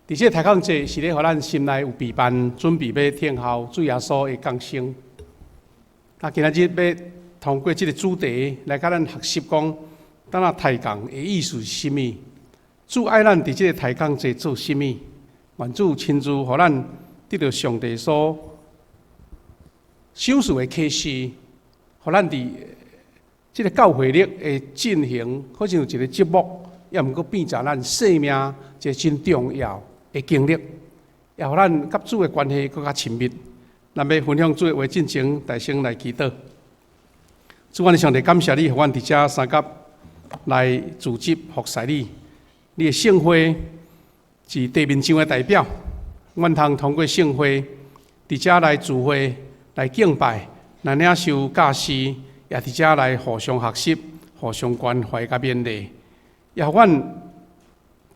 佇這個抬槓節是咧，予咱心內有備辦，準備欲聽候主耶穌的降生。啊，今仔日欲通過這個主題來佮咱學習講，當仔抬槓的意思是啥物？主愛咱佇這個抬槓節做啥物？願主親自予咱得著上帝所賞賜的啟示，予咱佇這個教會曆的進行，好像有一個節目，也毋過變成咱生命一個真重要的經歷，也予咱佮主的關係閣較親密。咱欲分享主的話進前，大聲來祈禱。主，阮的上帝，感謝你，予阮佇遮相佮來組織服侍你。你的聖會是地面上的代表，阮通通過聖會佇遮來聚會、來敬拜、來領受教示，也佇遮來互相學習、互相關懷佮勉勵，也予阮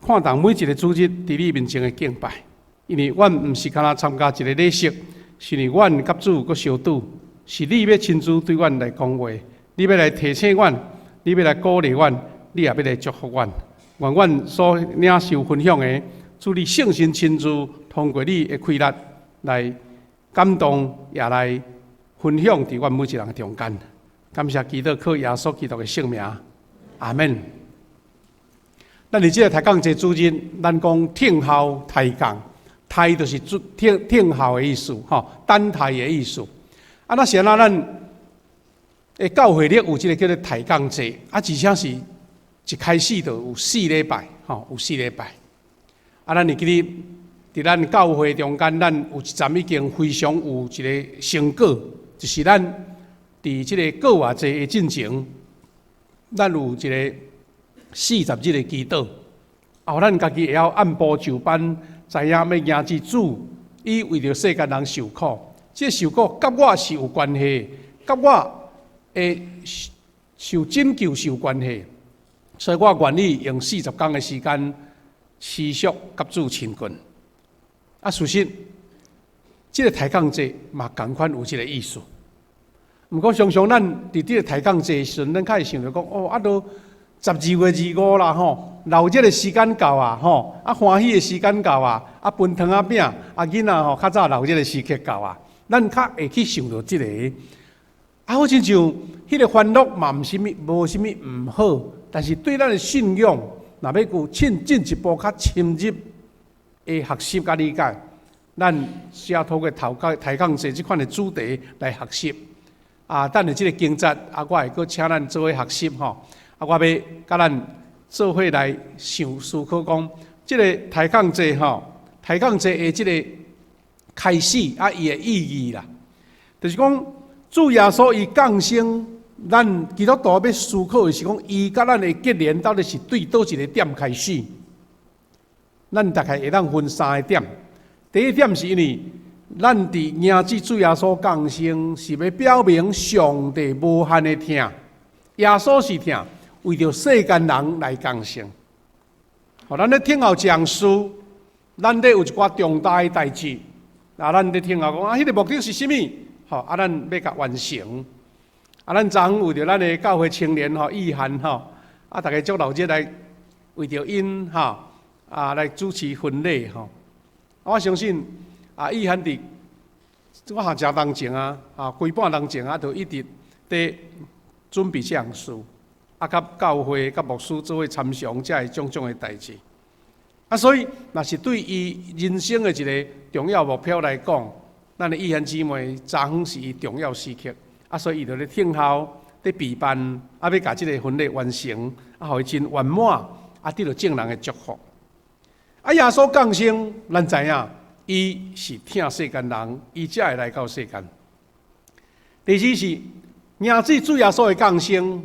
看重每一個主日佇你面前的敬拜，因為阮毋是干焦參加一個禮式，是因為阮佮主閣相拄，是你欲親自對阮來講話，你欲來提醒阮，你欲來鼓勵阮，你也欲來祝福阮。願阮所領受分享的，主你聖神親自通過你的氣力來感動，也來分享佇阮每一人中間。感謝基督，靠耶穌基督的聖名，阿們。咱佇這個抬槓節主日，咱講聽候抬槓，抬就是聽聽候的意思，吼，等待的意思。啊，那是按怎咱的教會曆有這個叫做抬槓節，啊，而且是一開始就有四禮拜，吼，有四禮拜。啊，咱會記得佇咱教會中間，咱有一站已經非常有一個成果，就是咱佇這個過活節的進前，咱有一個40日的祈禱，啊，予咱家己會曉按部就班，知影欲迎接主，伊為著世間人受苦，這個受苦佮我是有關係，佮我的受拯救是有關係，所以我願意用40工的時間持續佮主親近。啊，事實，這個抬槓節嘛仝款有這個意思。毋過常常咱佇這個抬槓節的時陣，咱較會想著講，哦，啊，都12月25啦吼，鬧熱的時間到啊吼，啊歡喜的時間到啊，啊分糖仔餅，啊囡仔吼較早鬧熱的時刻到啊，咱較會去想著這個。啊，好親像彼個歡樂嘛，毋是啥物，無啥物毋好，但是對咱的信仰，若欲閣進進一步較深入的學習佮理解，咱需要透過頭家抬槓節這款的主題來學習。啊，等下這個經節，啊，我會閣請咱做伙學習吼。啊，我欲佮咱做伙來想思考講，這個抬槓節吼，抬槓節的這個開始啊，伊的意義啦，就是講主耶穌伊降生，咱基督徒欲思考的是講，伊佮咱的結連到底是對佗一個點開始？咱大概會當分三個點。第一點是因為咱佇迎接主耶穌降生，是欲表明上帝無限的疼，耶穌是疼，為著世間人來降生。予咱咧聽候一項事，咱咧有一寡重大的代誌，啊，咱咧聽候講啊，彼個目的是啥物？吼，啊，咱欲共完成。啊，咱昨昏為著咱的教會青年吼，意涵吼，啊，逐家足熱熱來為著𪜶吼，啊，來主持婚禮吼。我相信啊，意涵佇我行誠當前啊，啊，規半當前啊，就一直佇準備這項事，啊，佮教會、佮牧師做伙參詳這个種種的代誌。啊，所以若是對伊人生的一個重要目標來講，咱的意涵姊妹昨昏是伊重要時刻，啊，所以伊就咧聽候、咧備辦，啊，欲共這個婚禮完成，啊，予伊真圓滿，啊，得著眾人的祝福。啊，耶穌降生，咱知影，伊是疼世間人，伊才會來到世間。第二是，迎接主耶穌的降生，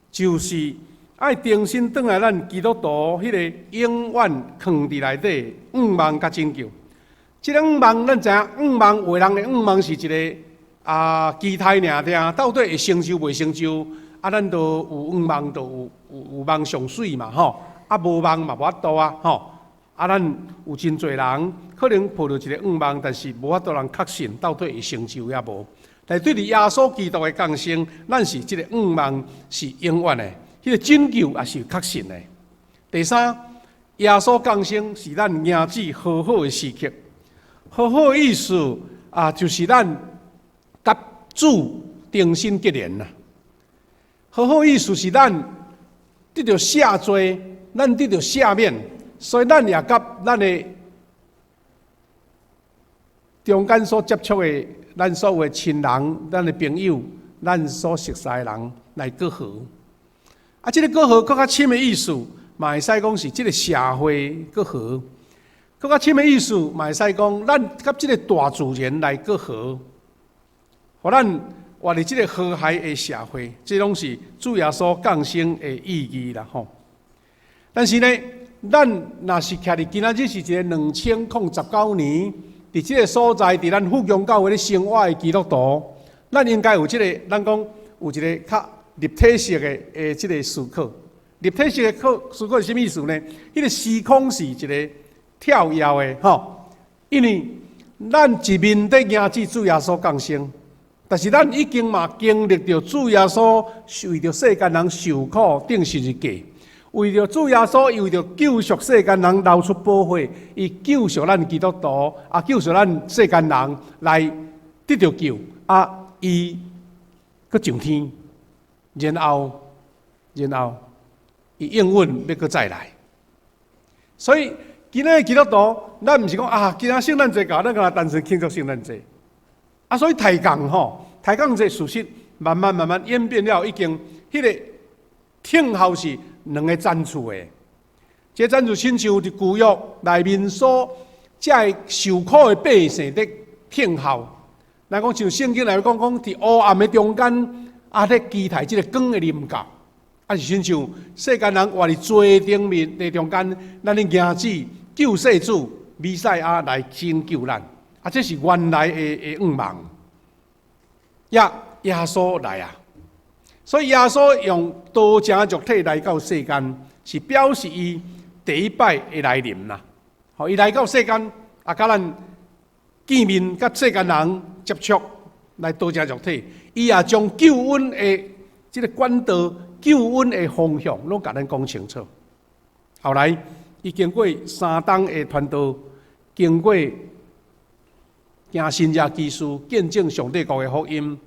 就是愛重新轉來咱基督徒彼個永遠囥佇內底向望佮拯救。這個向望，咱知影，向望有的人的向望是一個啊期待爾爾，到底會成就袂成就？啊，咱都有向望，就有望上媠嘛吼，啊無望嘛無法度啊吼。啊，咱有真濟人可能抱著一個向望，但是無法度人確信到底會成就抑無。但對佇耶穌基督的降生，咱是這個向望是永遠的，彼個拯救也是確信的。第三，耶穌降生是咱迎主和好的時刻。和好的意思啊，就是咱佮主重新結連啦。和好意思是咱得著赦罪，咱得著赦免，所以咱也佮咱的中間所接觸的咱所有的親人、咱的朋友、咱所熟似的人來閣和。啊，這個閣和閣較深的意思，嘛會使講是這個社會閣和。閣較深的意思，嘛會使講咱佮這個大自然來閣和，予咱活佇這個和諧的社會，這攏是主耶穌降生的意義啦吼。但是呢，咱若是徛佇今仔日是一个2019年，佇這個所在，佇咱富強教會咧生活的基督徒，咱應該有這個，咱講有一個較立體式的這個思考。立體式的思考是啥物意思呢？彼個時空是一個跳躍的吼，因為咱一面佇迎接主耶穌降生，但是咱已經嘛經歷著主耶穌為著世間人受苦釘十字架，為著主耶穌，伊為著救贖世間人流出寶血，伊救贖咱基督徒，啊救贖咱世間人來得著救，啊伊閣上天，然後伊應允欲閣再來，所以今仔日基督徒，咱毋是講啊，今仔聖誕節到，咱干焦單純慶祝聖誕節。啊，所以抬槓吼，抬槓這事實慢慢慢慢演變了，已經彼個聽候是兩个層次的。這個層次親像佇舊約內面所遮个受苦的百姓佇聽候。咱講像聖經內面講講，佇黑暗的中間，啊，咧期待這个光的臨到。啊，是親像世間人活佇罪頂面的中間，咱咧迎主救世主彌賽亞來拯救咱。啊，這是原來的願望。耶穌來啊！所以耶穌用道成肉體來到世間，是表示伊第一擺的來臨啦。予伊來到世間，啊，佮咱見面，佮世間人接觸，來道成肉體，伊也將救恩的這個管道、救恩的方向，攏共咱講清楚。後來，伊經過3冬的傳道，經過行神蹟奇事，見證上帝國的福音，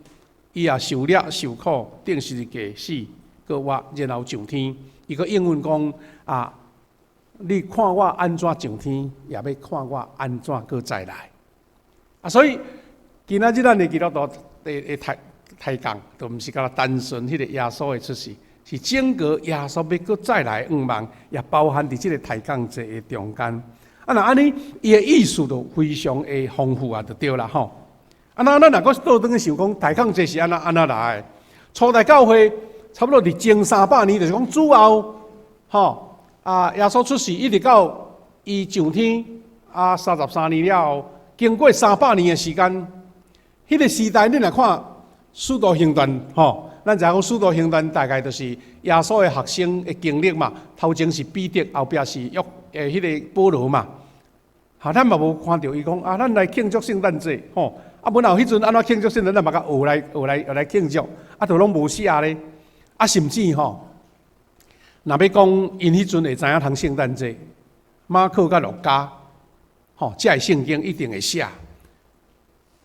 伊也受掠受苦，釘十字架死，閣活，然後上天。伊閣應允講啊，你看我按怎上天，也欲看我按怎閣再來。啊，所以今仔日咱的基督徒的抬槓，都毋是干焦單純彼個耶穌的出世，是整個耶穌欲閣再來願望，也包含佇這個抬槓節的中間。啊，若按呢，伊的意思就非常的豐富啊，就對啦吼。啊，那咱若閣倒轉去想講，抬槓節是按怎按怎來的？初代教會差不多佇前300年，就是講主後，吼啊，耶穌出世一直到伊上天啊，33年了後，經過三百年的時間，彼個時代你若看《使徒行傳》吼，咱知影講《使徒行傳》大概就是耶穌的學生的經歷嘛。頭前是彼得，後壁是約彼个保羅嘛。哈，咱嘛無看著伊講啊，咱來慶祝聖誕節吼。啊，本來彼陣按怎慶祝聖誕，咱嘛共學來學來學來慶祝，啊，都攏無寫咧。啊，甚至吼，若欲講𪜶彼陣會知影通聖誕節，馬可佮路加，吼，這个聖經一定會寫。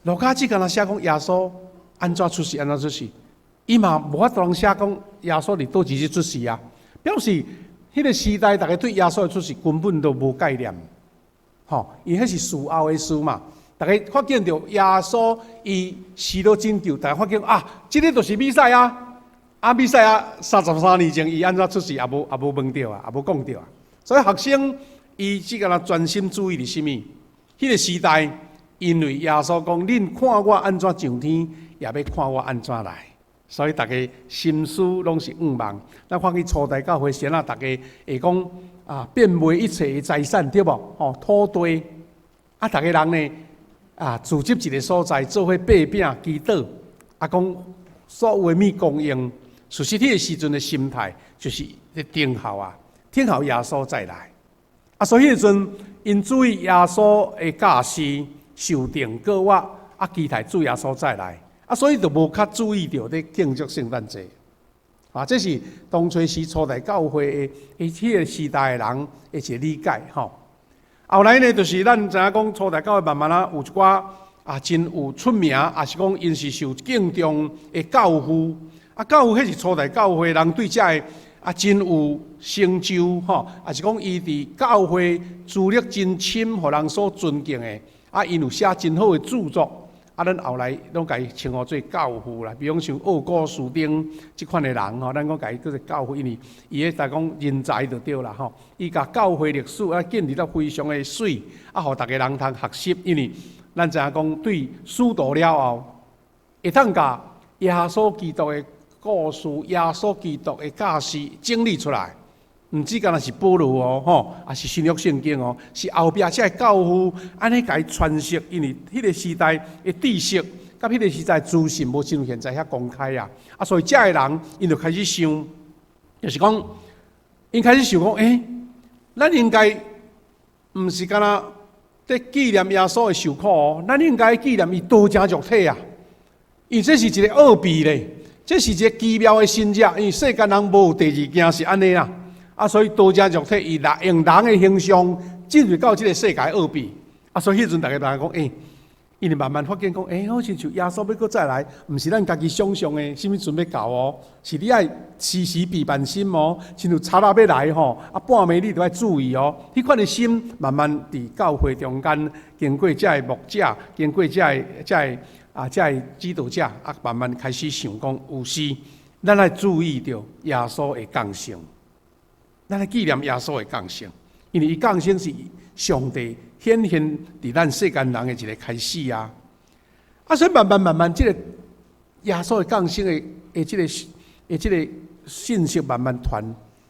路加只干焦寫講耶穌按怎出世，按怎出世，伊嘛無法度通寫講耶穌佇佗一日出世啊，表示彼个時代逐家對耶穌的出世根本都無概念，吼，因為彼是事後的事嘛。逐家發現著耶穌伊死了拯救，逐家發現啊，這个就是彌賽亞。啊，彌賽亞33年前伊按怎出世也無問著啊，也無講著啊。所以學生伊只干焦專心注意佇啥物？彼个時代，因為耶穌講：恁看我按怎上天，也欲看我按怎來。所以逐家心思攏是向望。咱看去初代教會時，逐家會講啊，變賣一切的財產，對無？吼，土地啊，逐家人呢啊，聚集一个所在，做伙擘餅祈禱，啊，講所有的物公用。事實彼个時陣的心態，就是咧等候啊，等候耶穌再來。啊，所以彼个陣，𪜶注意耶穌的教示、受定過活，啊，期待主耶穌再來。啊，所以就無較注意著咧慶祝聖誕節。啊，這是當初時初代教會的彼個時代的人的一個理解吼。後來呢，就是咱知影講初代教會慢慢仔有一寡啊真有出名，抑是講𪜶是受敬重的教父。啊，教父彼是初代教會人對這个啊真有成就吼，抑是講伊佇教會資歷真深，予人所尊敬的。啊，𪜶有寫真好的著作。啊，咱後來攏共伊稱呼做教父啦，比如講像奧古斯丁這款的人吼，咱講共伊叫做教父，因為伊彼逐講人才就對啦吼。伊共教會歷史啊建立得非常的媠，啊，予逐个人通學習，因為咱知影講對使徒了後，會當共耶穌基督的故事、耶穌基督的教示整理出來。毋止干焦是保羅哦，吼，抑是新約聖經哦，是後壁這个教父按呢共伊傳釋，因為彼個時代的知識，佮彼個時代資訊無親像現在遐公開啊，啊，所以這个人𪜶就開始想，就是講，𪜶開始想講，欸，咱應該毋是干焦佇紀念耶穌的受苦哦，咱應該紀念伊道成肉體啊，因為這是一個奧秘咧，這是一個奇妙的神蹟，因為世間人無第二件是按呢啦。啊，所以道成肉體，伊來用人的形象進入到這個世界奧秘。啊，所以彼陣逐家人講，欸，𪜶慢慢發現講，欸，好親像耶穌欲閣再來，毋是咱家己想象的，啥物陣欲到哦，是你愛時時備辦心哦，親像賊仔欲來吼，啊半暝你著愛注意哦。彼款的心慢慢佇教會中間，經過這个牧者，經過這个指導者，啊，慢慢開始想講，有時咱愛注意著耶穌的降生。咱來紀念耶穌的降生，因為伊降生是上帝顯現佇咱世間人的一個開始啊！啊，所以慢慢慢慢，這個耶穌的降生的這個信息慢慢傳，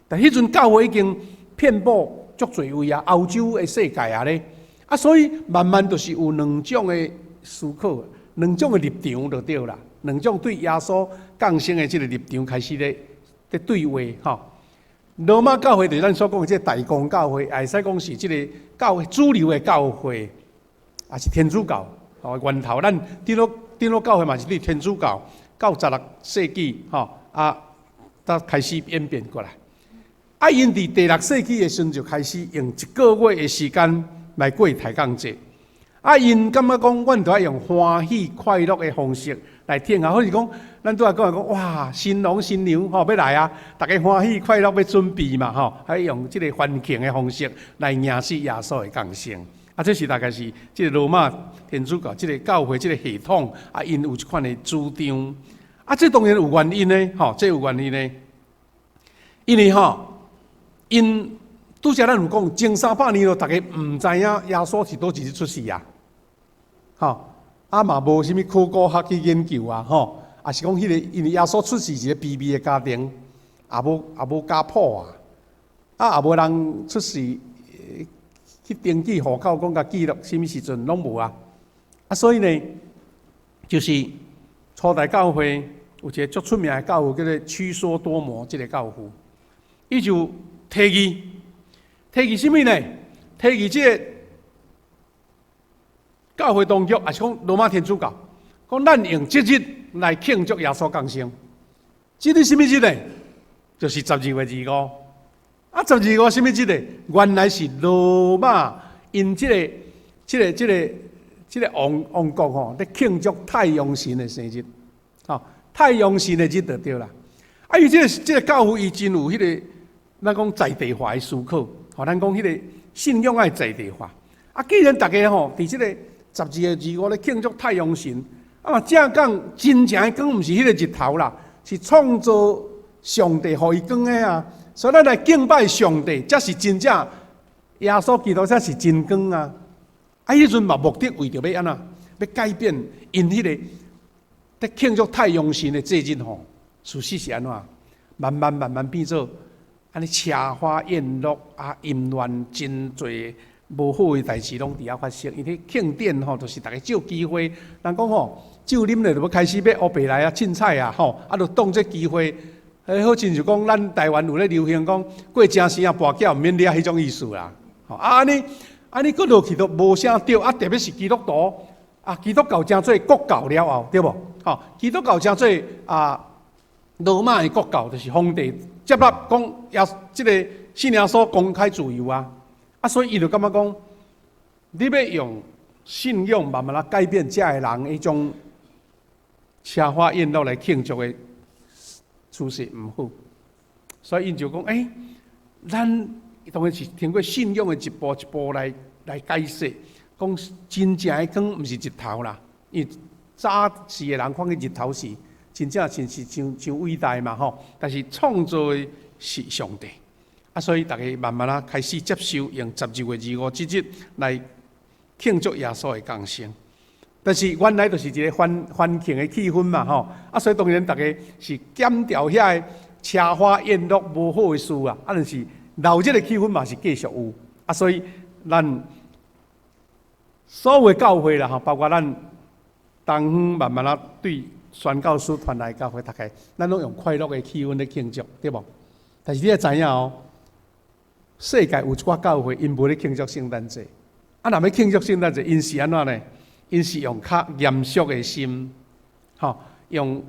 但彼陣教會已經遍佈足濟位啊，歐洲的世界啊咧，啊，所以慢慢就是有兩種的思考，兩種的立場就對啦，兩種對耶穌降生的這個立場開始咧對話吼。羅馬教會就是咱所講的這個大公教會，會使講是這個教會主流的教會，也是天主教。哦，源頭咱長老教會嘛是對天主教，到16世紀吼啊，才開始演變過來。啊，𪜶佇第六世紀的時陣就開始用一個月的時間來過抬槓節。啊，𪜶感覺講，阮著愛用歡喜快樂的方式來慶賀，好似講，咱拄仔講講，哇，新郎新娘吼欲來啊，逐家歡喜快樂欲準備嘛吼，愛用這個歡慶的方式來迎接耶穌的降生。啊，這是大概是這個羅馬天主教這個教會這個系統啊，𪜶有這款的主張。啊，這當然有原因的，吼，這有原因的，因為吼，𪜶拄才咱有講，前300年咯，逐家毋知影耶穌是佗一日出世啊，吼，啊嘛無啥物考古學去研究啊，吼，抑是講彼個因為耶穌出世一個卑微的家庭，也無家譜啊，啊也無人出世去登記戶口，講共記錄啥物時陣攏無啊，啊所以呢，就是初代教會有一個足出名的教父，叫做屈梭多摩這個教父，伊就提議，提議啥物呢？提議這個教會當局，抑是講羅馬天主教，講咱用這日來慶祝耶穌降生。這日啥物日呢？就是12月25。啊，十二五啥物日呢？原來是羅馬𪜶這個王國吼，咧慶祝太陽神的生日。吼，太陽神的日就對啦。啊，伊這個教父伊真有彼個，咱講在地化的思考。吼，咱講彼個信仰愛在地化。啊，既然逐家吼佇這個12月25咧慶祝太陽神，啊嘛正講真正的光毋是彼個日頭啦，是創造上帝予伊光的啊。所以咱來敬拜上帝，才是真正耶穌基督才是真光啊！啊，彼陣嘛目的為著欲按怎，欲改變𪜶彼個佇慶祝太陽神的節日吼，事實是按怎？慢慢慢慢變做按呢奢華宴樂啊，淫亂真濟無好的代誌攏佇遐發生。因為慶典吼，就是逐家借機會，人講吼，酒啉咧就欲開始欲烏白來啊，凊彩啊，吼，啊，就當這機會。欸，好親像講，咱台灣有咧流行講過正生仔跋筊毋免掠彼種意思啦。吼啊，按呢按呢閣落去都無啥對，啊，特別是基督徒啊，基督教成做國教了後，對無？吼，基督教成做啊羅馬的國教就是皇帝接納講耶這个信耶穌公開自由啊，啊，所以伊就感覺講，你欲用信仰慢慢仔改變遮的人彼種奢華宴樂來慶祝的趨勢毋好，所以𪜶就講，欸，咱當然是經過信仰的一步一步來解釋，講真正的光毋是日頭啦，因為早時的人看見日頭是真正真是真真偉大嘛吼，但是創造的是上帝，啊，所以逐家慢慢仔開始接受用12月25這日來慶祝耶穌的降生。但是原來就是一个歡慶的氣氛嘛吼，啊，所以當然逐家是減掉遐个奢華宴樂無好的事啊，啊，但是鬧熱的氣氛嘛是繼續有，啊，所以咱所有的教會啦吼，包括咱東方慢慢仔對宣教師傳來教會，逐家咱攏用快樂的氣氛咧慶祝，對無？但是你愛知影哦，世界有一寡教會𪜶無咧慶祝聖誕節，啊，若欲慶祝聖誕節，𪜶是按怎呢？𪜶是用較嚴肅的心，吼，用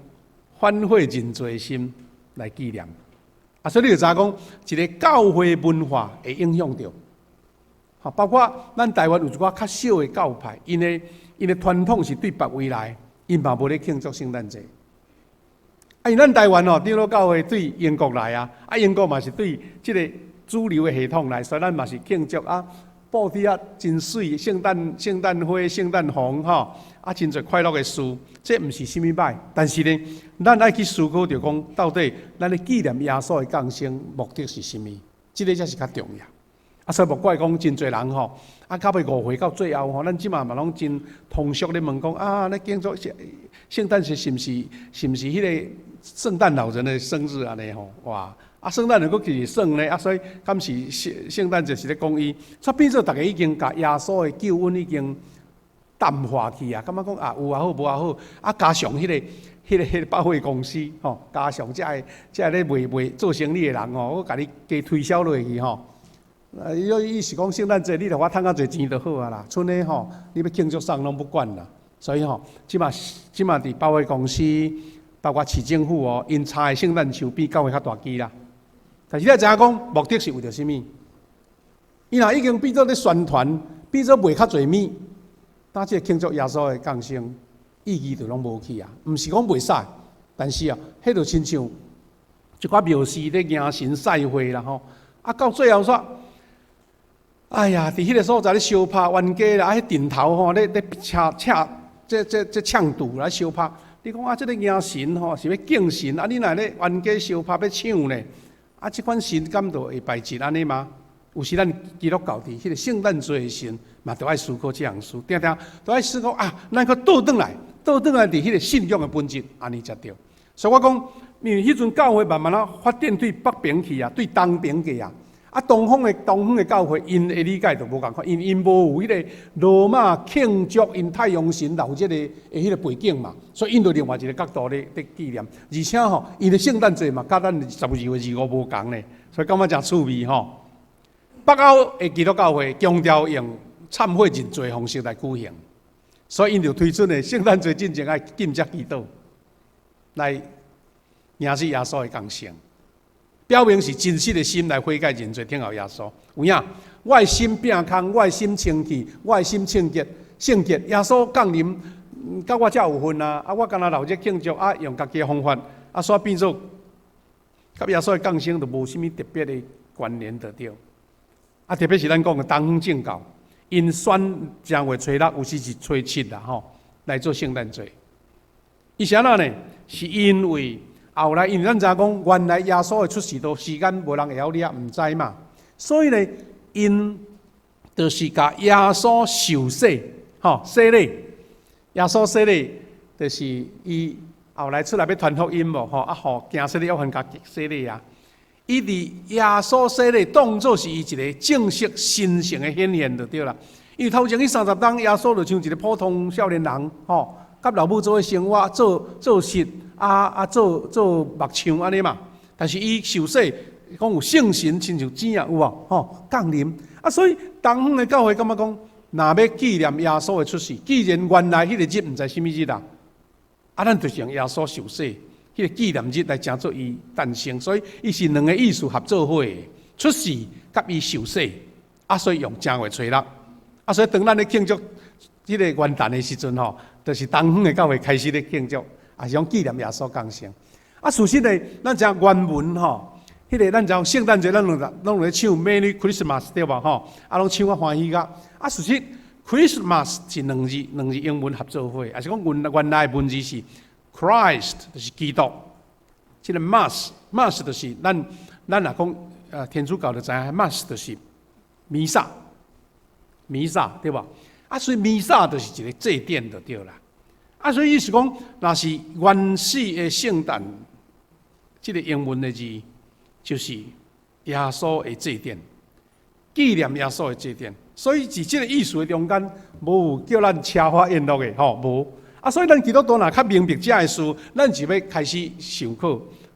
反悔認罪的心來紀念。啊，所以你就知影講，一个教會文化會影響著，吼，包括咱台灣有一寡較小的教派，𪜶的傳統是對別位來，𪜶嘛無咧慶祝聖誕節。啊，因咱台灣吼，長老教會對英國來啊，啊，英國嘛是對這个主流的系統來，所以咱嘛是慶祝啊，布置啊真媠，聖誕花、聖誕紅吼，啊，真濟快樂的事，這毋是啥物歹，但是呢，咱愛去思考著講，到底咱咧紀念耶穌的降生目的是啥物？這个才是較重要。啊，所以莫怪講真濟人吼，啊，到尾誤會到最後吼，咱這馬嘛攏真通俗咧問講啊，咧慶祝聖誕節是毋是彼个聖誕老人的生日按呢吼？哇！啊，聖誕老人閣其實算咧，啊，所以敢是聖誕節是咧講伊，煞變做逐家已經共耶穌的救恩已經淡化去啊，感覺講啊有也好，無也好，啊加上彼个百貨公司吼，加上遮个咧賣做生意的人吼，閣共你加推銷落去吼。啊，伊是講聖誕節，你著我趁較濟錢就好啊啦。賰呢吼，你欲慶祝啥攏不管啦。所以吼，這馬佇百貨公司，包括市政府哦，𪜶插的聖誕樹比教會較大支啦。但是你愛知影講，目的是為著啥物？伊若已經變做咧宣傳，變做賣較濟物，那這個慶祝耶穌的降生意義就攏無去啊。毋是講袂使，但是啊，彼就親像一寡廟司咧迎神賽會啦吼。啊，到最後煞，哎呀，佇彼个所在咧相拍冤家啦，啊，彼陣頭吼咧車車，這搶賭來相拍。你講啊，這个迎神吼是欲敬神，啊，你若咧冤家相拍欲搶咧，啊，這款神敢就會排斥按呢嗎？有時咱基督教佇彼个聖誕節的時陣，嘛著愛思考這項事，定定都愛思考啊，咱閣倒轉來，倒轉來佇彼个信仰的本質，按呢才對。所以我講，因為彼陣教會慢慢仔發展對北邊去啊，對東邊去啊。啊，東方的教會，𪜶的理解就無仝款，因𪜶無有彼个羅馬慶祝𪜶太陽神老日的彼个背景嘛，所以𪜶就另外一个角度咧紀念。而且吼，𪜶的聖誕節嘛，佮咱12月25無仝咧，所以感覺誠趣味吼。北歐的基督教會強調用懺悔認罪方式來舉行，所以𪜶就推出的聖誕節進前愛禁食祈禱，來迎接耶穌的降生。表明是真實的心來悔改認罪，等候耶穌。有影，我的心變空，我的心清氣，我的心聖潔，聖潔。耶穌降臨，佮我才有份啊！啊，我干焦鬧熱慶祝啊，用家己的方法，啊，煞變做佮耶穌的降生就無啥物特別的關聯就對。啊，特別是咱講的東方正教，𪜶選正月初六，有時是初七啦吼，來做聖誕節。伊是按怎呢？是因為後來，因為咱知影講，原來耶穌的出世都時間無人會曉你毋知嘛，所以呢，𪜶就是共耶穌受洗，吼，洗禮。耶穌洗禮，就是伊後來出來欲傳福音無吼，啊，予驚洗禮約翰共洗禮啊。伊佇耶穌洗禮當做是伊一个正式神聖的顯現就對啦。因為頭前彼30冬，耶穌就像一个普通少年人，吼，佮老母做伙生活，做做事。啊啊，做做木匠按呢嘛，但是伊受洗，講有聖神親像子啊，有無？吼降臨啊，所以東方的教會感覺講，若欲紀念耶穌的出世，既然原來彼个日毋知啥物日啦，啊，咱就是用耶穌受洗，彼彼個紀念日來成做伊誕生，所以伊是兩个意思合做伙，出世佮伊受洗，啊，所以用正月初六，啊，所以當咱咧慶祝這個元旦的時陣吼，就是東方的教會開始咧慶祝，也是講紀念耶穌降生。啊，事實呢，咱知影原文吼，彼個咱知影聖誕節，咱攏咧唱 Merry Christmas 對無吼？啊，攏唱啊歡喜甲。啊，事實 Christmas 是兩字兩字英文合做伙，也是講原來的文字是 Christ 就是基督，這个 Mass 就是咱若講天主教就知影 Mass 就是彌撒，彌撒對無？啊，所以彌撒就是一个祭典就對啦。啊，所以意思講，若是原始的聖誕，這个英文的字，就是耶穌的祭典，紀念耶穌的祭典。所以佇這个意思的中間，無叫咱奢華宴樂的吼，無。啊，所以咱基督徒若較明白這个事，咱就欲開始想考，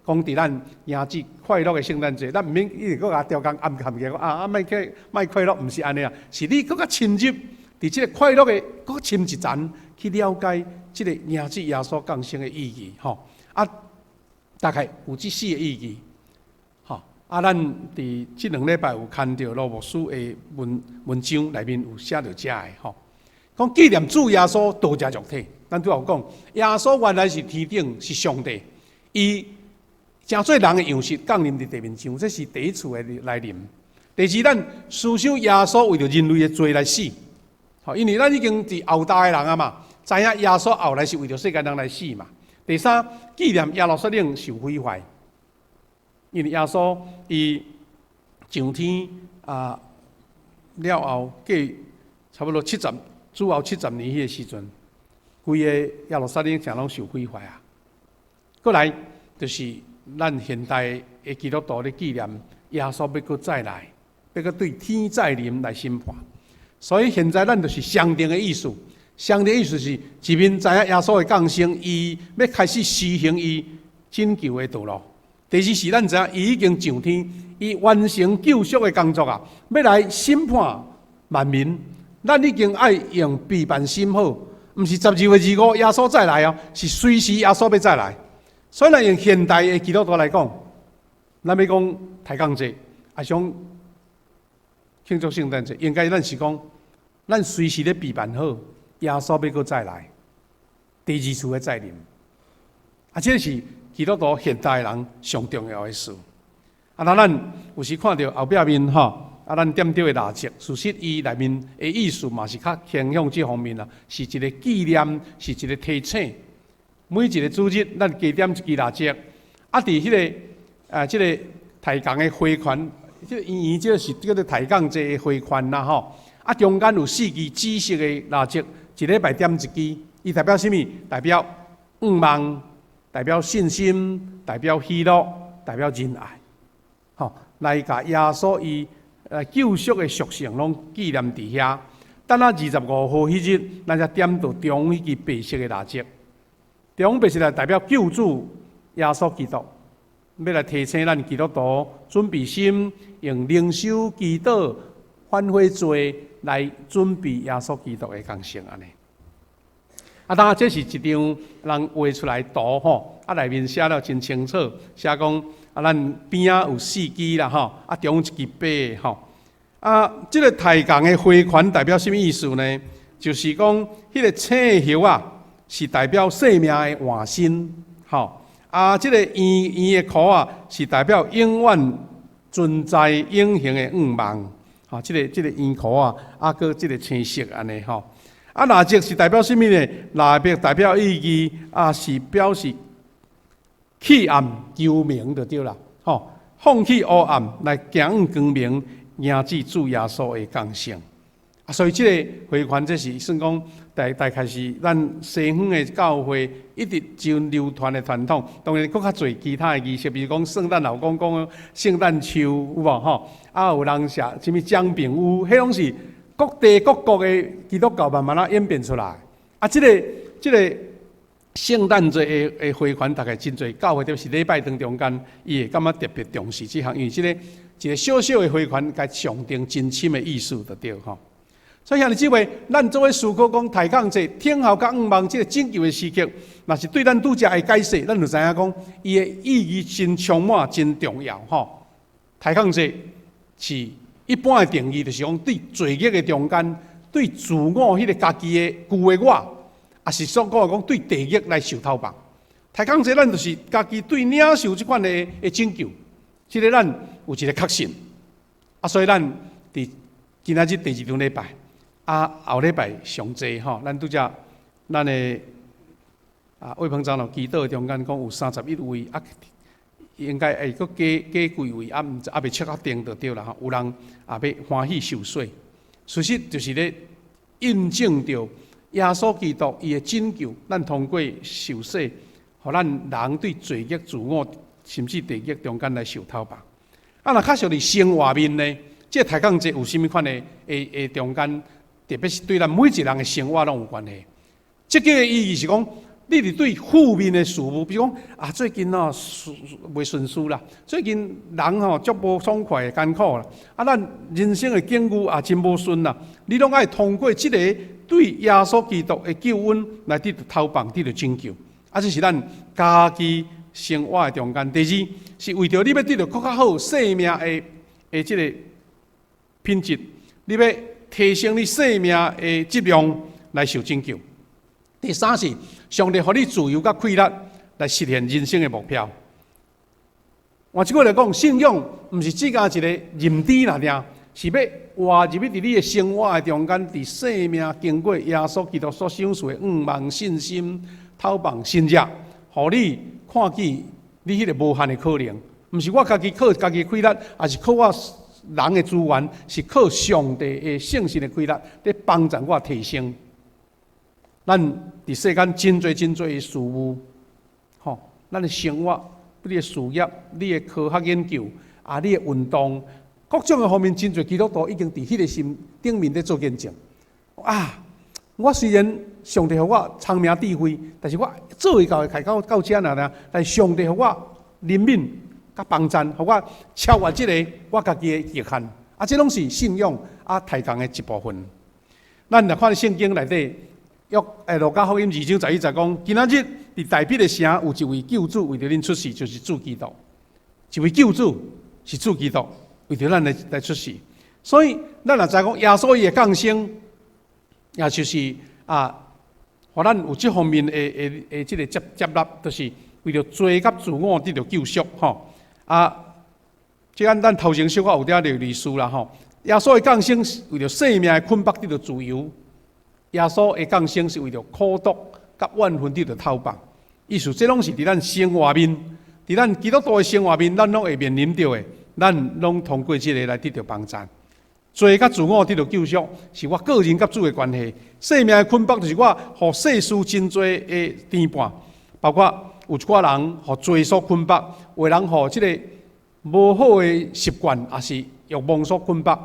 講佇咱迎接快樂的聖誕節，咱毋免一直閣共刁工暗含起來，啊啊，莫去莫快樂，毋是按呢啊，是你閣較深入佇這个快樂的，閣深一層去了解這个迎接耶穌降生的意義，吼。啊，大概有這四个意義，吼。啊，咱佇這兩禮拜有看著羅牧師的文章內面有寫著這个吼，講紀念主耶穌道成肉體。咱拄仔有講，耶穌原來是天頂是上帝，伊成做人的樣式降臨佇地面上，這是第一次的來臨。第二，咱思想耶穌為著人類的罪來死，吼，因為咱已經佇後代的人啊嘛，知影耶穌後來是為著世間人來死嘛。第三，紀念耶路撒冷受毀壞，因為耶穌伊上天啊了後，過差不多七十主後70年彼个時陣，規个耶路撒冷誠攏受毀壞啊。過來就是咱現代的基督徒咧紀念耶穌欲閣再來，欲閣對天再臨來審判。所以現在咱就是相同的意思，相同的意思是一面知影耶穌的降生，伊欲開始施行伊拯救的道路。第二是咱知影伊已經上天，伊完成救贖的工作啊，欲來審判萬民。咱已經愛用備辦心好，毋是12月25耶穌再來哦，是隨時耶穌欲再來。所以，咱用現代的基督徒來講，咱欲講抬槓節，抑是講慶祝聖誕節，應該咱是講，咱隨時咧備辦好，耶穌欲閣再來，第二次的再臨。啊，這是基督徒現代人上重要的事。啊，那咱有時看著後壁面吼，啊，咱點著的蠟燭，事實伊內面的意思嘛是較傾向這方面啦，是一个紀念，是一个提醒。每一个主日，咱加點一支蠟燭，啊，佇彼个啊，這个抬槓的花環，這个圓圓這个是叫做抬槓節的花環啦吼。啊，中間有四支紫色的蠟燭，一禮拜點一支，伊代表啥物？代表願望，代表信心，代表喜樂，代表仁愛。吼，來共耶穌伊救贖的屬性攏紀念佇遐。等啊25號彼日，咱才點著中彼支白色的蠟燭。中白色來代表救主耶穌基督，欲來提醒咱基督徒準備心，用靈修、祈禱、反悔罪來準備耶穌基督的降生按呢。啊，當然這是一張人畫出來圖吼，啊內面寫了真清楚，寫講啊，咱邊仔有四支啦吼，啊中一支白吼。啊，這个抬槓的花環代表啥物意思呢？就是講彼个青葉仔是代表生命的換新，吼。啊，這个圓圓的箍仔是代表永遠存在永恆的願望，吼，這个圓箍仔，啊，閣這个青色按呢吼。啊，蠟燭是代表啥物呢？蠟燭代表意義啊，是表示棄暗求明就對啦，吼，放棄黑暗來行向光明，迎接主耶穌的降生。啊，所以這个花環，這是算講大概是咱西方的教會一直真流傳的傳統。當然，閣較濟其他的儀式，比如講聖誕老公公、聖誕樹有無吼？啊，有人寫啥物薑餅屋，彼攏是各地各國的基督教慢慢仔演變出來。啊，這个聖誕節的花環，大概真濟教會，特別是禮拜堂中間，伊會感覺特別重視這項，因為這个一个小小的花環，共象徵真深的意思就對吼。所以兄弟姊妹，咱做伙思考講，刣降祭、等候佮向望這个拯救的時刻，若是對咱拄才的解釋，咱就知影講，伊的意義真充滿、真重要吼。刣降祭是一般的定義，就是講對罪孽的中間，對自我彼个家己的舊的我，抑是所講的講對地獄來受頭縛。刣降祭咱就是家己對領受這款的拯救，這个咱有一个確信。啊，所以咱佇今仔日第二場禮拜，啊後禮拜上濟吼，咱拄才咱的啊魏鵬長老祈禱中間講有31位啊，應該會閣加加幾位啊，毋知猶未確定就對啦吼。有人也欲歡喜受洗，事實就是咧印證著耶穌基督伊的拯救，咱通過受洗，予咱人對罪孽、自我甚至地獄中間來受頭縛。啊，若較屬佇生活面呢，這個刣降祭有啥物款的中間，特別是對咱每一個人的生活攏有關係。這个意義是講，你佇對負面的事物，比如講啊，最近哦，袂順遂啦，最近人吼足無爽快的艱苦啦，啊，咱人生的境遇也真無順啦，你攏愛通過這個對耶穌基督的救恩來得著頭縛，得著拯救。啊，這是咱家己生活的中間。第二，是為著你欲得著閣較好生命的這个品質，你欲提升你生命的質量來受拯救。第三是上帝予你自由佮氣力來實現人生的目標。換一句來講，信仰毋是只干一个認知爾爾，是欲活入去佇你的生活的中間，佇生命經過耶穌基督所賞賜的向望、信心、頭縛、信仰，予你看見你彼个無限的可能。毋是我家己靠家己氣力，抑是靠我人的資源，是靠上帝的聖神的氣力，咧幫助我提升。咱佇世間真濟真濟的事物，吼，咱的生活、你的事業、你的科學研究，啊，你的運動，各種的方面，真濟基督徒已經佇彼个心頂面咧做見證。啊，我雖然上帝予我聰明智慧，但是我做會到會開到到遮爾爾，但是上帝予我憐憫佮幫贊，予我超越這个我家己的極限。啊，這攏是信仰啊，刣降的一部分。咱若看聖經內底，約路加福音2章11節講，今仔日佇大衛的城有一位救主為著恁出世，就是主基督。一位救主是主基督，為著咱來出世。所以咱若知講耶穌伊的降生，也就是啊，予咱有這方面的這个接納，就是為著罪佮自我得著救贖吼。啊，這按咱頭前小可有點兒歷史啦吼。耶穌的降生是為著生命的捆綁得著自由。耶穌的降生是為著苦毒佮怨恨得著頭縛，意思這攏是佇咱生活面，佇咱基督徒的生活面，咱攏會面臨著的，咱攏通過這个來得著幫贊。罪佮自我得著救贖，是我個人佮主的關係。生命的捆綁就是我予世事真濟的牽絆，包括有一寡人予罪所捆綁，有的人予這个無好的習慣，抑是欲望所捆綁，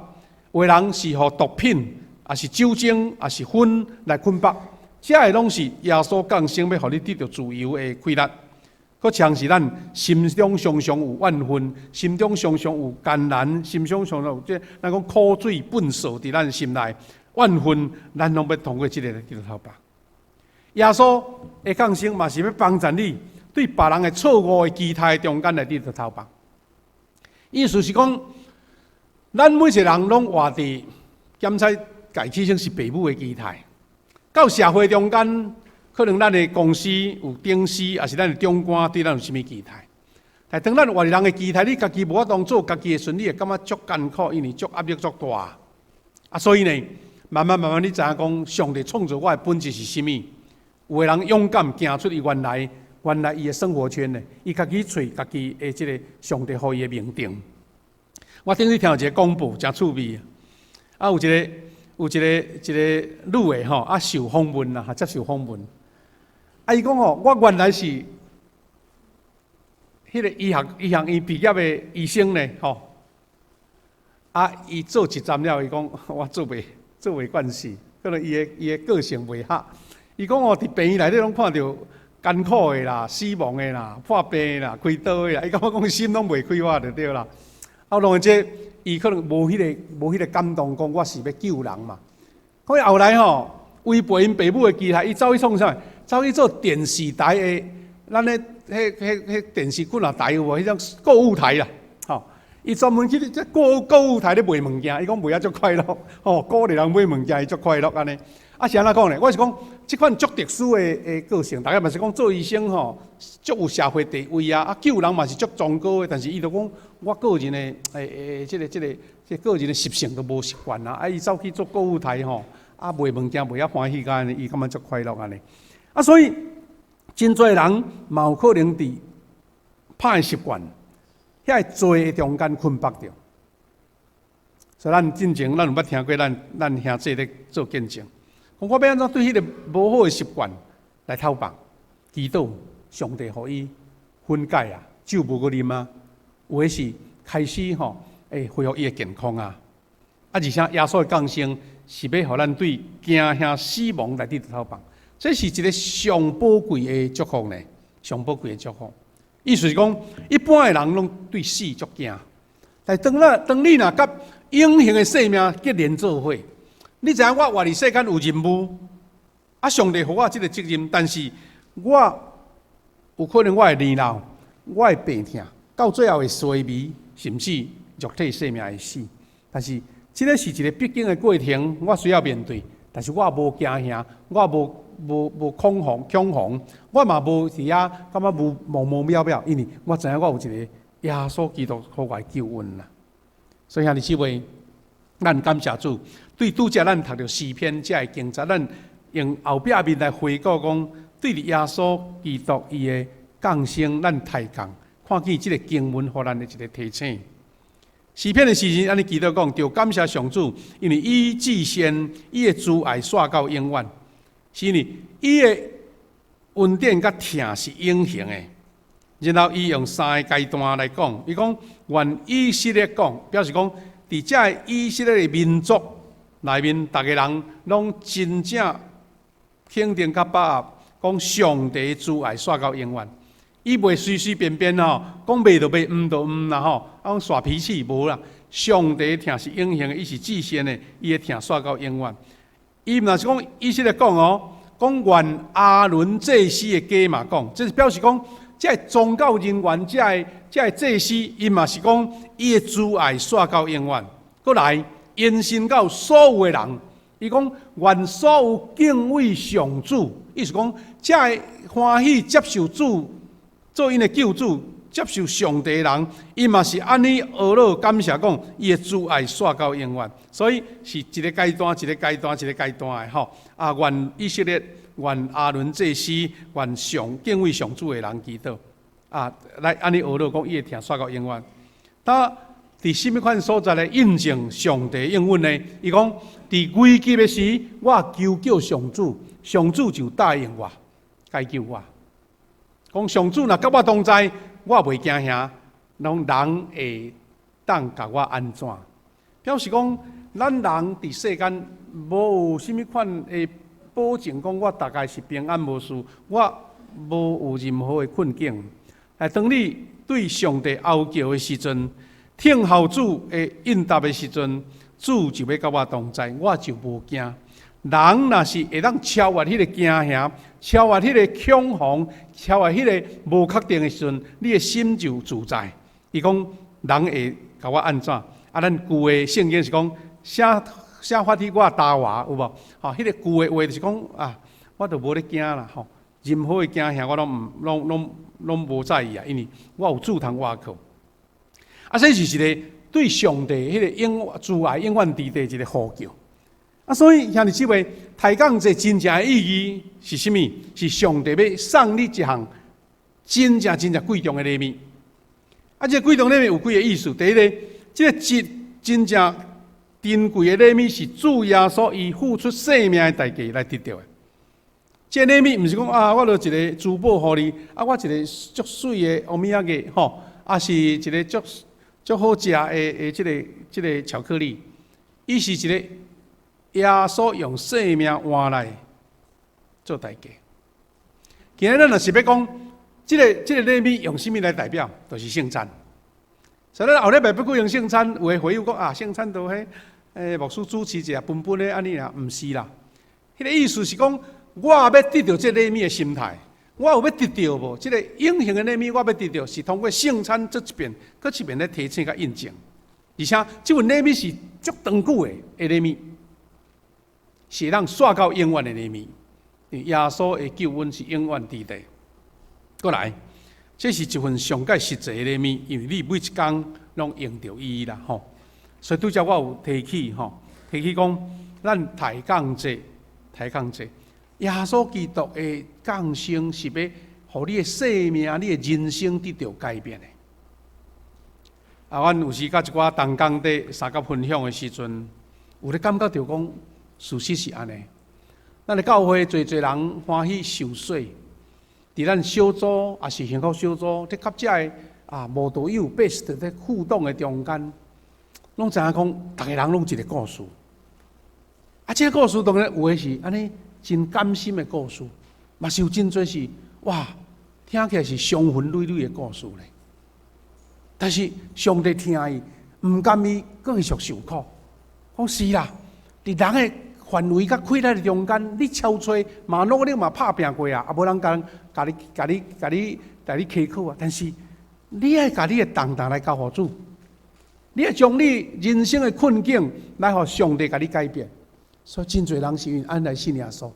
有的人是予毒品，抑是酒精，抑是薰來捆綁，這个攏是耶穌降生欲予你得著自由的氣力。閣像是咱心中常常有怨恨，心中常常有艱難，心中常常有這咱講苦水糞掃佇咱心內，怨恨，咱攏欲通過這个來得著頭縛。耶穌的降生嘛是欲幫助你，對別人的錯誤的期待中間來得著頭縛。意思是講，咱每一個人攏活佇檢查家起先是父母的期待，到社會中間，可能咱的公司有頂司，抑是咱的長官對咱有啥物期待？但當咱活佇人的期待，你家己無法度做家己的時陣，你會感覺足艱苦，因為足壓力足大。啊，所以呢，慢慢慢慢，你知影講，上帝創造我的本質是啥物？有的人勇敢行出伊原來伊的生活圈呢，伊家己揣家己的這个上帝予伊的命定。我頂日聽一个廣播，誠趣味。啊，有一個女的吼，啊受訪問啦，接受訪問。啊，伊講吼，我原來是彼个醫學院畢業的醫生呢，吼。啊，伊做一陣了，伊講我做袂慣勢，可能伊的個性袂合。伊講哦，佇病院內底攏看著艱苦的啦、死亡的啦、破病的啦、開刀的啦，伊感覺講心攏袂快活就對啦。啊，當然這伊可能無彼个感動，講我是欲救人嘛。講伊後來吼，違背𪜶爸母的期待，伊走去創啥？走去做電視台的，咱咧彼彼彼電視幾若台有無？彼種購物台啦，吼！伊專門去這購物台咧賣物件，伊講賣啊足快樂，吼，鼓勵人買物件，伊足快樂按呢。啊是按怎講咧？我是講，這款足特殊的個性，大家嘛是講做醫生吼，足有社會地位啊，啊救人嘛是足崇高的，但是伊就講我個人的這個人的習性都無習慣啊，啊伊走去做購物台吼，啊賣物件賣啊歡喜甲按呢，伊感覺足快樂按呢。啊所以真濟人嘛有可能佇歹習慣，遐個罪的中間捆綁著。所以咱進前咱有捌聽過咱兄弟咧做見證。講我欲按怎對彼个無好的習慣來透放，祈禱上帝予伊悔改啊，酒無閣啉啊，有的是開始吼會恢復伊的健康啊。啊，而且耶穌的降生是欲予咱對驚嚇死亡來得透放，這是一个上寶貴的祝福呢，上寶貴的祝福。意思是講，一般的人攏對死足驚，但當你若佮永恆的生命結連做伙，你知影我活佇世間有任務，啊，上帝予我這个責任，但是我有可能我會年老，我會病痛，到最後會衰微，甚至肉體生命會死。但是這个是一个必經的過程，我需要面對。但是我無驚嚇，我無恐慌，我嘛無佇遐感覺無茫茫渺渺，因為我知影我有一个耶穌基督予我的救恩啦。所以兄弟姊妹，咱感謝主，對拄才咱讀著詩篇這个經節，咱用後壁面來回顧講，對著耶穌基督伊的降生，咱抬槓看見這个經文予咱的一个提醒。詩篇的時陣，按呢祈禱講，著感謝上主，因為伊至善，伊的慈愛紲到永遠。是因為伊的恩典佮疼是永恆的。然後伊用三个階段來講，伊講願以色列講，表示講佇這个以色列的民族內面，逐个人攏真正肯定佮把握，講上帝慈愛紲到永遠。伊袂隨隨便便吼，講袂就袂，毋就毋啦吼，啊講耍脾氣無啦。上帝疼是永恆的，伊是至善的，伊的疼紲到永遠。伊毋若是講以色列講哦，講願亞倫祭司的家嘛講，這是表示講，這个宗教人員，這个祭司，伊嘛是講伊的慈愛紲到永遠。閣來延伸到所有的人，伊講願所有敬畏上主，意思講這个歡喜接受主做𪜶的救主，接受上帝的人，伊嘛是按呢呵咾感謝講，伊的慈愛紲到永遠。所以是一个階段，一个階段，一个階段的吼。啊，願以色列，願亞倫祭司，願上敬畏上主的人祈禱。啊，來按呢呵咾講，伊的疼紲到永遠。當佇啥物款所在來印證上帝應允呢？伊講佇危急的時，我求叫上主，上主就答應我，解救我。講上主若佮我同在，我袂驚嚇，攏人會當共我按怎？表示講，咱人佇世間無有啥物款的保證，講我大概是平安無事，我無有任何的困境。但當你對上帝哀叫的時陣，聽候主的應答的時陣，主就欲佮我同在，我就無驚。人若是會當超越彼个驚嚇，超越彼个恐慌，超越彼个無確定的時陣，你的心就自在。伊講人會共我按怎？啊，咱舊的聖經是講寫寫發佇我焦活有無？吼，彼个舊的話就是講啊，我都無咧驚啦吼，任何的驚嚇我攏毋攏攏攏無在意啊，因為我有主通倚靠。啊，這是一个對上帝彼个永慈愛永遠佇的一个呼叫。啊，所以兄弟姊妹，抬槓這真正的意義是啥物？是上帝欲送你一項真正真正貴重的禮物。啊，這個貴重禮物有幾个意思？第一个，這个真正珍貴的禮物是主耶穌伊付出生命的代價來得著的。這個禮物毋是講啊，我著一个珠寶予你，啊，我一个足媠的歐米茄吼，啊是一个足足好食的這个巧克力，伊是一个耶穌用生命換來做代價。今日咱若是欲講，這個禮物用啥物來代表？就是聖餐。所以咱後禮拜欲舉行聖餐，有的會友講啊，聖餐都彼牧師主持一下，分分的按呢爾，毋是啦。彼個意思是講，我欲得著這禮物的心態，我有欲得著無？這個永恆的禮物我欲得著，是通過聖餐做一遍，閣一遍咧提醒佮印證。而且這份禮物是足長久的禮物，是會當煞到永遠的禮物。耶穌的救恩是永遠佇咧。閣來，這是一份上蓋實際的禮物，因為你每一工攏用著伊啦，吼。所以拄才我有提起吼，提起講，咱抬槓節，抬槓節，耶穌基督的降生是欲予你的生命、你的人生得著改變的。啊，阮有時佮一寡同工佇相佮分享的時陣，有咧感覺著講，事實是按呢。咱的教會濟濟人歡喜受洗，佇咱小組抑是幸福小組，佇佮遮的啊慕道友 best 咧互動的中間，攏知影講，逐个人攏一個故事。啊，這個故事當然有的是按呢真甘心的故事，嘛是有真濟是哇，聽起來是傷痕累累的故事咧。但是上帝疼伊，毋甘伊閣繼續受苦。講是啦，佇人的範圍佮氣力的中間，你超揣嘛努力嘛拍拚過啊，啊無人共共你共你共你共你開口啊。但是你愛共你的重擔來交予主，你愛將你人生的困境來予上帝共你改變。所以真濟人是因按呢來信耶穌，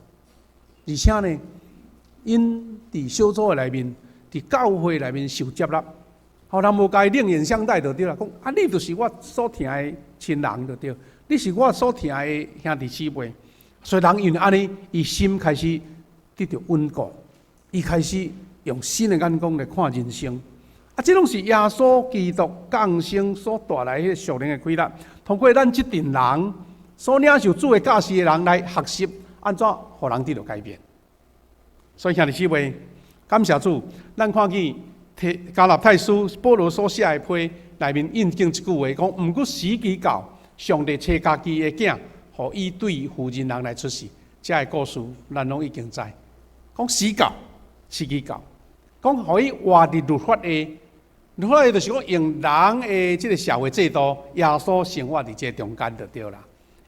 而且呢，𪜶佇小組的內面，佇教會內面受接納，予人無共伊另眼相待就對啦。講啊，你就是我所疼的親人就對，你是我所疼的兄弟姊妹。所以人因為按呢，伊心開始得著穩固，伊開始用新的眼光來看人生。啊，這攏是耶穌基督降生所帶來彼個屬靈的快樂。通過咱這陣人所領受主的教示的人來學習，按怎予人得著改變。所以兄弟姊妹，感謝主，咱看見加拉太書保羅所寫的批內面印證這句話，講毋過時機到，上帝差家己的囝，予伊對婦人人來出世。這个故事咱攏已經知。講時到，時機到，講予伊活佇律法下，律法下就是講用人的這个社會制度，耶穌生活佇這中間就對啦。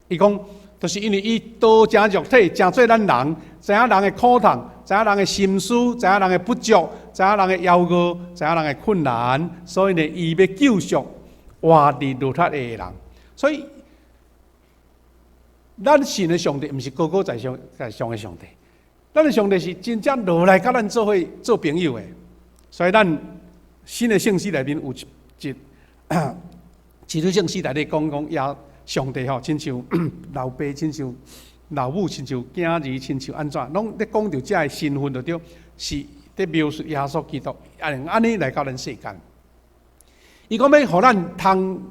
伊講，就是因為伊道成肉體，成做咱人，知影人的苦痛，知影人的心思，知影人的不足，知影人的驕傲，知影人的困難，所以呢，伊欲救贖活佇律法下的人。所以，咱信的上帝毋是高高在上在上的上帝，咱的上帝是真正落來佮咱做伙做朋友的。所以，咱新的聖詩內面有一節，一節聖詩內底講講耶上帝吼，親像老爸，親像老母，親像囝兒，親像按怎，攏咧講著這个身份就對，是佇描述耶穌基督，按按呢來到咱世間。伊講欲予咱通，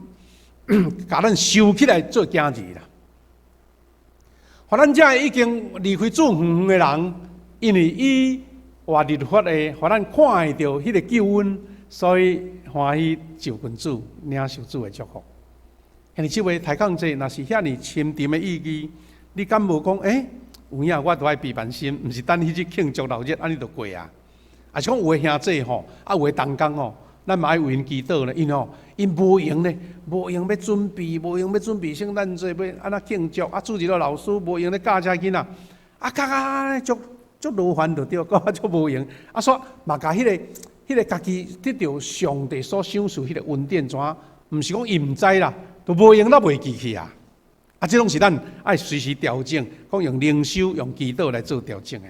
共咱收起來做囝兒啦。予咱這已經離開主遠遠的人，因為伊活佇律法下，予咱看會著彼個救恩，所以歡喜就近主，領受主的祝福。兄弟姊妹，抬槓節若是遐爾深沉的意義，你敢無講？欸，有影我都愛備辦心，毋是等彼日慶祝鬧熱，按呢就過啊。抑是講有的兄弟吼，啊有的同工吼，咱嘛愛為𪜶祈禱咧，因吼𪜶無閒咧，無閒欲準備，無閒欲準備聖誕節欲按怎慶祝，啊主日學老師無閒咧教遮囡仔，啊較較足足勞煩就對，閣足無閒，啊煞嘛共彼個家己得著上帝所賞賜彼個恩典怎？毋是講伊毋知啦，都無閒都袂記去啊！啊，這攏是咱愛隨時調整，講用靈修、用祈禱來做調整的。